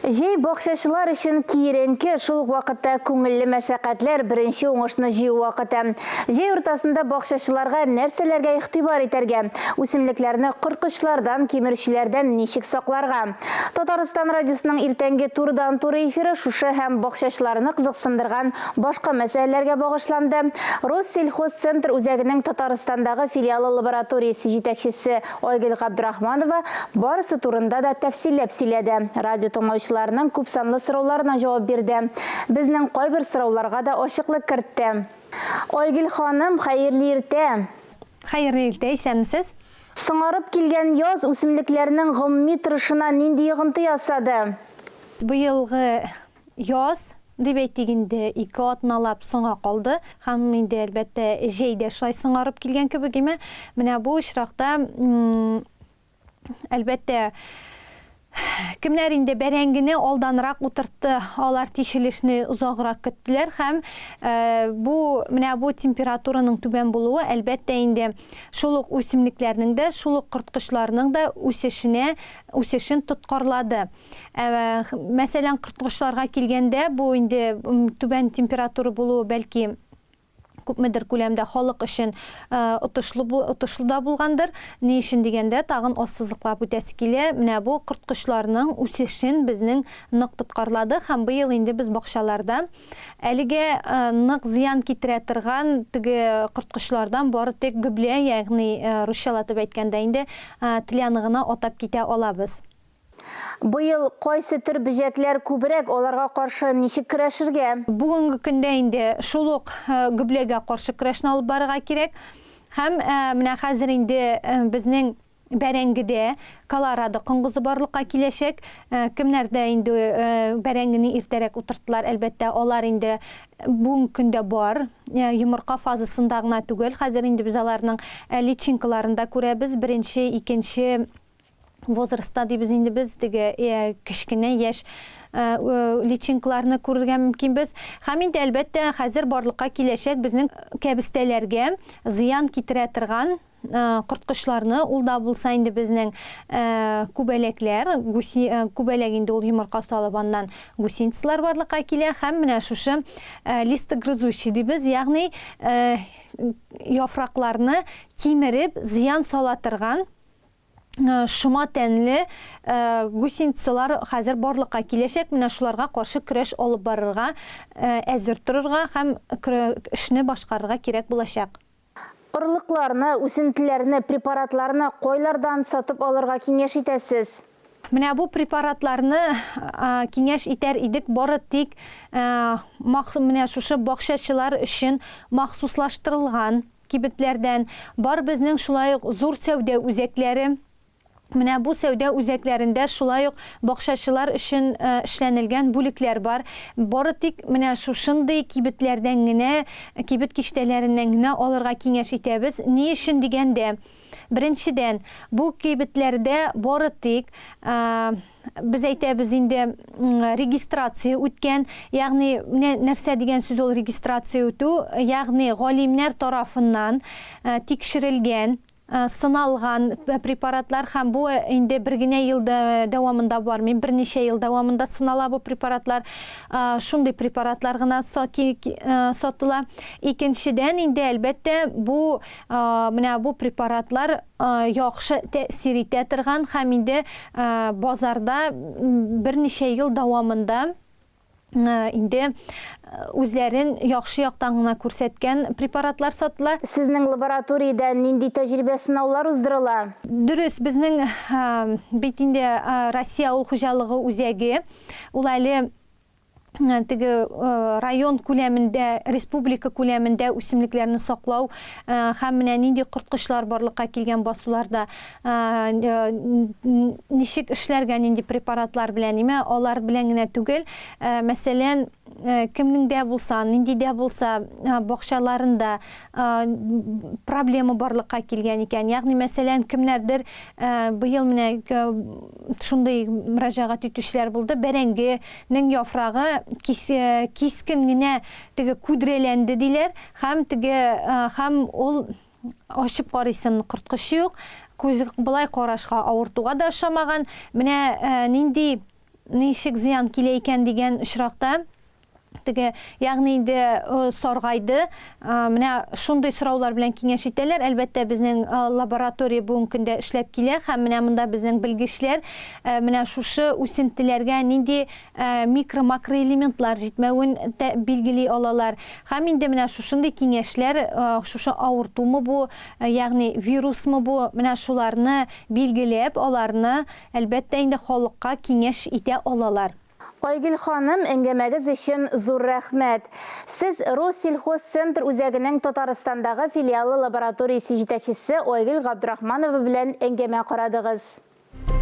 Җәй бакчачылар өчен киеренке, шул ук вакытта күңелле мәшәкатьләр, беренче уңышны җыю вакыты. Җәй уртасында бакчачыларга нәрсәләргә игътибар итәргә? Үсемлекләрне корткычлардан, кимерүчеләрдән ничек сакларга? Татарстан радиосының иртәнге турыдан-туры эфиры шушы һәм бакчачыларны кызыксындырган башка мәсьәләләргә багышланды. Россельхозцентр үзәгенең Татарстандагы филиалы лабораториясе җитәкчесе Айгөл Габдрахманова барысы турында да тәфсилләп сөйләде, радио тыңлаучыларының күпсанлы сорауларына җавап бирде. Безнең кайбер сорауларга да ачыклык кертте. Айгөл ханым, хәерле иртә! Хәерле иртә, исәнмесез! Соңарып килгән яз үсемлекләрнең гомуми торышына нинди йогынты ясады? Быелгы Яз, дип әйтик инде, ике атналап соңа калды. Һәм инде, әлбәттә, җәй дә шулай соңарып килгән кебек име. Менә бу очракта, әлбәттә, кемнәр инде бәрәңгене алданрак утыртты, алар тишелешне озаграк көттеләр һәм бу менә бу температураның түбән булуы, әлбәттә инде, шул ук үсемлекләрнең дә, шул ук корткычларның да үсешенә, үсешен тоткарлады. Ә, мәсәлән, корткычларга килгәндә, бу инде түбән температура булуы бәлки күпмедер күләмдә халык өчен отышлы отышлы да булгандыр. Ни өчен дигәндә, тагын ассызыклап үтәсе килә, менә бу корткычларның үсешен безнең нык тоткарлады һәм быел инде без бакчаларда әлегә нык зыян китерә торган теге корткычлардан бары тик гөблә, ягъни русчалатып әйткәндә инде, тляны гына атап китә алабыз. Быел кайсы төр бөҗәкләр күбрәк, аларга каршы ничек көрәшергә? Бүгенге көндә инде шул ук гөбләгә каршы көрәшне алып барырга кирәк. Һәм менә хәзер инде безнең бәрәңгедә колорадо коңгызы барлыкка киләчәк. Кемнәрдә инде бәрәңгене иртәрәк утырттылар, әлбәттә, алар инде бүгенге көндә бар. Йомырка фазасында гына түгел, хәзер инде без аларның личинкаларын да күрәбез. Беренче, икенче возрастта дибез инде без теге э, кечкенә яшь э, личинкаларны күрергә мөмкинбез. Һәм инде әлбәттә хәзер барлыкка киләчәк безнең кәбестәләргә зыян китерә торган э, корткычларны, ул да булса инде безнең күбәләкләр, гуси, күбәләк инде ул йомырка салып аннан гусеницалар барлыкка килә һәм менә шушы листогрызущий дибез, ягъни яфракларны кимереп зыян сала торган шома тәнле гусеницалар хәзер барлыкка киләчәк. Менә шуларга каршы көрәш алып барырга әзер торырга һәм эшне башкарырга кирәк булачак. Орлыкларны, үсентеләрне, препаратларны кайлардан сатып алырга киңәш итәсез? Менә бу препаратларны киңәш итәр идек бары тик менә шушы бакчачылар өчен махсуслаштырылган Кибетләрдән. Бар безнең шулай ук зур сәүдә үзәкләре. Менә бу сәүдә үзәкләрендә шулай ук бакчачылар өчен эшләнелгән бүлекләр бар. Бары тик менә шушындый кибетләрдән генә, кибет киштәләреннән генә алырга киңәш итәбез. Ни өчен дигәндә, беренчедән, бу кибетләрдә бары тик Без әйтәбез инде регистрация үткән, ягъни нәрсә дигән сүз ул регистрация үтү, ягъни галимнәр тарафыннан тикшерелгән, сыналган препаратлар һәм бу инде бер генә ел дәвамында бармый, берничә ел дәвамында сынала бу препаратлар. Шундый препаратлар гына сатыла. Икенчедән инде, әлбәттә, бу менә бу препаратлар яхшы тәэсир итә торган һәм инде базарда берничә ел дәвамында инде үзләрен яхшы яктан гына күрсәткән препаратлар сатыла. Сезнең лабораториядә нинди тәҗрибә-сынаулар уздырыла? Дөрес, безнең бит инде Россия авыл хуҗалыгы үзәге, ул әле теге район күләмендә, республика күләмендә үсемлекләрне саклау һәм менә нинди корткычлар барлыкка килгән басуларда ничек эшләргә, нинди препаратлар белән, имә алар белән генә түгел, мәсәлән, кемнең дә булса, нинди дә булса бакчаларында проблема барлыкка килгән икән. Ягъни, мәсәлән, кемнәрдер быел менә шундый мөрәҗәгать итүчеләр булды, бәрәңге Нең яфрагы кискен генә теге күдрәләнде диләр һәм теге һәм ул ачып карыйсын корткыч юк, күз болай карашка авыртуга да ошамаган. Менә нинди ничек зыян килә икән дигән очракта, теге, ягъни инде саргайды, менә шундый сораулар белән киңәш итәләр. Әлбәттә, безнең лаборатория бүгенге көндә эшләп килә һәм менә монда безнең белгечләр менә шушы үсентеләргә нинди микро-макроэлементлар җитмәвен билгели алалар. Һәм инде менә шушындый киңәшләр, шушы авыртумы бу, ягъни вирусмы бу, менә шуларны билгеләп, аларны, әлбәттә инде, халыкка киңәш итә алалар. Айгөл ханым, әңгәмәгез өчен зур рәхмәт. Сез Россельхозцентр үзәгенең Татарстандагы филиалы лабораториясе җитәкчесе Айгөл Габдрахманова белән әңгәмә карадыгыз.